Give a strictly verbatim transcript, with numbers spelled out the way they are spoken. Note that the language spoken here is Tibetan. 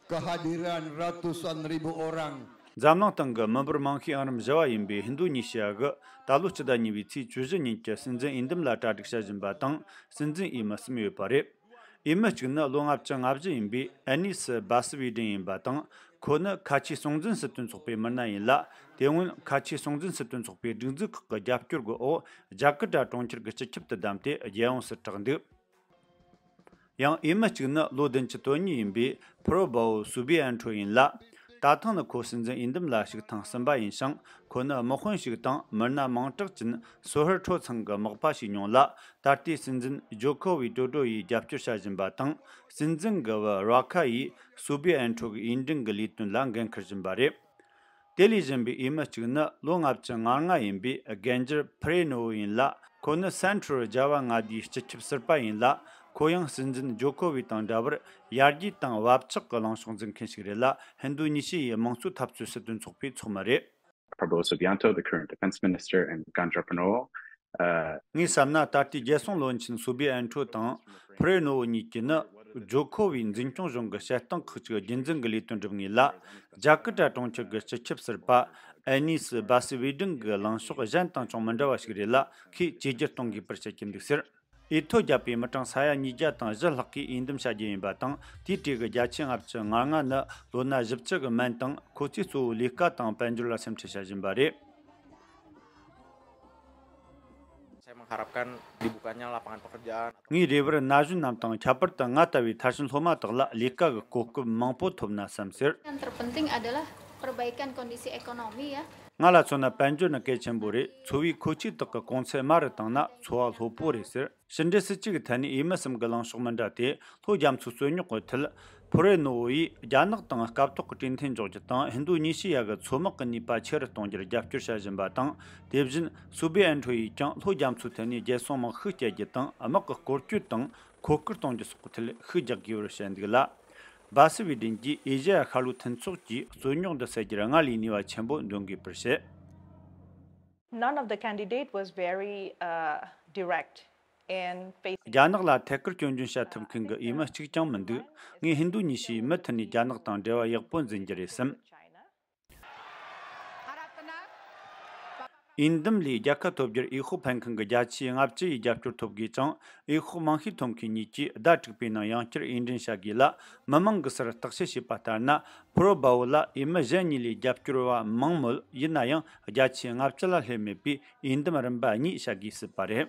Kehadiran ratusan ribu orang. འཛམ་གླིང་སྟེང་གི་མི་འབོར་མང་ཤོས་ཨང་རིམ་བཞི་བ་ཡིན་པའི་ཧིན་རྡུ་ཉི་ཤི་ཡ་གི་ད་ལོ་སྤྱི་ཟླ་གཉིས་པའི་ཚེས་བཅུ་བཞི་ཉིན་གྱི་སྲིད་འཛིན་འོས་འདེམས་ལ་གྲ་སྒྲིག་བྱ་བཞིན་པ་དང་། སྲིད་འཛིན་འོས་མི་གསུམ་ཡོད་པ་རེད། འོས་མི་གཅིག་ནི་ལོ་ལྔ་བཅུ་ང་བཞི་ཡིན་པའི་ཨ་ནིས་སི་སྦ་སི་བི་ཌིན་ཡིན་པ་དང་། ཁོ་ནི་ཁ་ཆེའི་སྲོང་འཛིན་སྲིད་དོན་ཚོགས་པའི་མི་སྣ་ཡིན་ལ། དེ་སྔོན་ཁ་ཆེའི་སྲོང་འཛིན་སྲིད་དོན་ཚོགས་པའི་སྒྲིག་འཛུགས་ཁག་གི་རྒྱབ་སྐྱོར་གྱི་འོག་ཇ་ཀི་ཏྲ་གྲོང་ཁྱེར་གྱི་སྤྱི་ཁྱབ་ཏུ་བདམས་ཏེ་རྒྱལ་ཡོངས་སུ་གྲགས་འདུག་ཡང་འོས་མི་གཅིག་ནི་ལོ་བདུན་ཅུ་དོན་གཉིས་ཡིན་པའི་ཕུ་རོ་བྷ་ཨོ་སུ་བི་ཨན་ཁྲོ་ཡིན་ལ། ད་ཐེངས་ནི་ཁོ་སྲིད་འཛིན་འོས་འདེམས་ལ་ཞུགས་ཐེངས་གསུམ་པ་ཡིན་ཞིང་། ཁོ་ནི་དམག་དཔོན་ཞིག་དང་མི་སྣ་མིང་གྲགས་ཅན་སོ་ཧར་ཁྲོ་ཚང་གི་མག་པ་ཞིག་མྱོང་ལ། ད་ལྟའི་སྲིད་འཛིན་ཇོ་ཁོ་ཝི་ཏྲོ་ཏྲོ་ཡིས་རྒྱབ་སྐྱོར་བྱ་བཞིན་པ་དང་། སྲིད་འཛིན་གི་བུ་ར་ཁ་ཡིས་སུ་བི་ཨན་ཁྲོ་གི་འོས་འགྲན་གྱི་ལས་དོན་ལ་འགན་འཁུར་བཞིན་པ་རེད། དེ་ལས་གཞན་པའི་འོས་མི་གཅིག་ནི་ལོ་ལྔ་བཅུ་ང་ལྔ་ཡིན་པའི་རྒན་འཇར་ཕུ་རེ་ནོ་ཝོ་ཡིན་ལ། ཁོ་ནི་སེན་ཁྲོར་རྒྱལ་བ་ལྔ་བདེའི་སྤྱི་ཁྱབ་ཟུར་པ་ཡིན་ལ། ཁོ་ཡང་སྲིད་འཛིན་ཇོ་ཁོ་ཝི་དང་འདྲ་བར་ཡར་རྒྱས་དང་བབ་ཆགས་ཀྱི་ལངས་ཕྱོགས་འཛིན་མཁན་ཞིག་རེད་ལ། ཧིན་རྡུ་ཉི་ཤི་ཡའི་དམངས་གཙོའི་འཐབ་རྩོད་སྲིད་དོན་ཚོགས་པའི་ཚོགས་མི་རེད། Prabowo Subianto, the current defense minister, and Ganjar Pranowo. Uh, ངས་བསམ་ན་ད་ལྟའི་རྒྱལ་སྲུང་བློན་ཆེན་སུ་བི་ཨན་ཁྲོ་དང་ཕུ་རེ་ནོ་ཝོ་གཉིས་ཀྱིས་ནི་ཇོ་ཁོ་ཝིའི་འཛིན་སྐྱོང་གཞུང་གི་བྱེད་སྟངས་ཁག་ཅིག་རྒྱུན་འཛིན་གྱི་ལས་དོན་སྒྲུབ་ངེས་ལ། ཇ་ཀི་ཏྲ་གྲོང་ཁྱེར་གྱི་སྤྱི་ཁྱབ་ཟུར་པ་ཨ་ནིས་སྦ་སི་བི་ཌིན་གྱི་ལངས་ཕྱོགས་གཞན་དང་ཅུང་མི་འདྲ་བ་ཞིག་རེད་ལ། ཁོས་བཅོས་བསྒྱུར་གཏོང་དགོས་པར་བཤད་ཀྱི་འདུག་ཟེར། འོས་ཐོ་བརྒྱབ་པའི་མི་གྲངས་ས་ཡ་ཉིས་བརྒྱ་དང་བཞི་ལྷག་གིས་འོས་འདེམས་བྱ་རྒྱུ་ཡིན་པ་དང་། དེའི་གྲས་ཀྱི་བརྒྱ་ཆ་ལྔ་བཅུ་ང་ལྔ་ནི་ལོ་ན་བཞི་བཅུ་གི་སྨན་དང་། ཁོ་ཚོས་གཙོ་བོ་ལས་ཀ་དང་དཔལ་འབྱོར་ལ་སེམས་ཁྲལ་བྱ་བཞིན་པ་རེད། Saya mengharapkan dibukanya lapangan pekerjaan. ངའི་རེ་བར་ན་གཞོན་རྣམས་དང་ཁྱད་པར་དུ་ང་ལྟ་བུའི་མཐར་ཕྱིན་སློབ་མ་དག་ལ་ལས་ཀ་གི་གོ་སྐབས་མང་པོ་ཐོབ་ན་བསམ་ཟེར། Yang terpenting adalah perbaikan kondisi ekonomi ya. ང་ལ་མཚོན་ན་དཔལ་འབྱོར་ནི་གལ་ཆེན་པོ་རེད། འཚོ་བའི་མཁོ་ཆས་དག་གི་གོང་ཚད་དམའ་རུ་བཏང་ན་འཚོ་བ་ལྷོད་པོ་རེད་ཟེར། ཕྱི་འབྲེལ་སྲིད་ཇུས་ཀྱི་ཐད་ནས་འོས་མི་གསུམ་གྱི་ལངས་ཕྱོགས་མི་འདྲ་སྟེ། ལྷོ་རྒྱ་མཚོའི་རྩོད་རྙོག་གི་མཐུད། ཕུ་རེ་ནོ་ཝོ་ཡིས་རྒྱ་ནག་དང་སྐབས་ཐོག་གི་གྲོས་མཐུན་འཇོག་རྒྱུ་དང་། ཧིན་རྡུ་ཉི་ཤི་ཡ་གི་མཚོ་དམག་གི་ནུས་པ་ཆེ་རུ་གཏོང་རྒྱུར་རྒྱབ་སྐྱོར་བྱ་བཞིན་པ་དང་། དེ་བཞིན་སུ་བི་ཨན་ཁྲོ་ཡིས་ཀྱང་ལྷོ་རྒྱ་མཚོའི་ཐད་ནས་རྒྱལ་སྲུང་དམག་ཤུགས་བསྐྱེད་རྒྱུ་དང་། དམག་གི་སྐོར་སྐྱོད་དང་མཁོ་སྐོར་གཏོང་རྒྱུ་སོགས་ཀྱི་ཐད་ཤུགས་རྒྱག་དགོས་པར་བཤད་འདུག་ལ། སྦ་སི་བི་ཌིན་གྱིས་ཨེ་ཤ་ཡ་ཤར་ལྷོའི་མཐུན་ཚོགས་ཀྱིས་རྩོད་རྙོག་འདི་སེལ་རྒྱུར་སྔར་ལས་ནུས་པ་ཆེན་པོ་འདོན་དགོས་པར་བཤད། None of the candidate was very uh, direct in facing. རྒྱ་ནག་ལ་ཐད་ཀར་སྐྱོན་བརྗོད་བྱ་ཐུབ་མཁན་གྱི་འོས་མི་གཅིག་ཀྱང་མི་འདུག་ངས་ཧིན་རྡུ་ཉི་ཤི་ཡའི་མུ་མཐུད་ནས་རྒྱ་ནག་དང་འབྲེལ་བ་ཡག་པོ་འཛིན་རྒྱུ་རེད་བསམ། འོས་འདེམས་ལས་རྒྱལ་ཁ་ཐོབ་རྒྱུར་འོས་ཤོག་འཕེན་མཁན་གྱི་བརྒྱ་ཆའི་ལྔ་བཅུ་ཡི་རྒྱབ་སྐྱོར་ཐོབ་དགོས་ཀྱང་། འོས་ཤོག་མང་ཤོས་ཐོབ་མཁན་གཉིས་ཀྱིས་ཟླ་དྲུག་པའི་ནང་ཡང་བསྐྱར་འོས་འདྲེན་བྱ་དགོས་ལ། མི་མང་གི་སར་བརྟག་དཔྱད་བྱས་པ་ལྟར་ན། ཕུ་རོ་བྷ་ཝོ་ལ་འོས་མི་གཞན་གཉིས་ལས་རྒྱབ་སྐྱོར་བ་མང་མོད། ཡིན་ན་ཡང་བརྒྱ་ཆའི་ལྔ་བཅུ་ལ་སླེབས་མེད་པས། འོས་འདེམས་རིམ་པ་གཉིས་བྱ་དགོས་སྲིད་པ་རེད།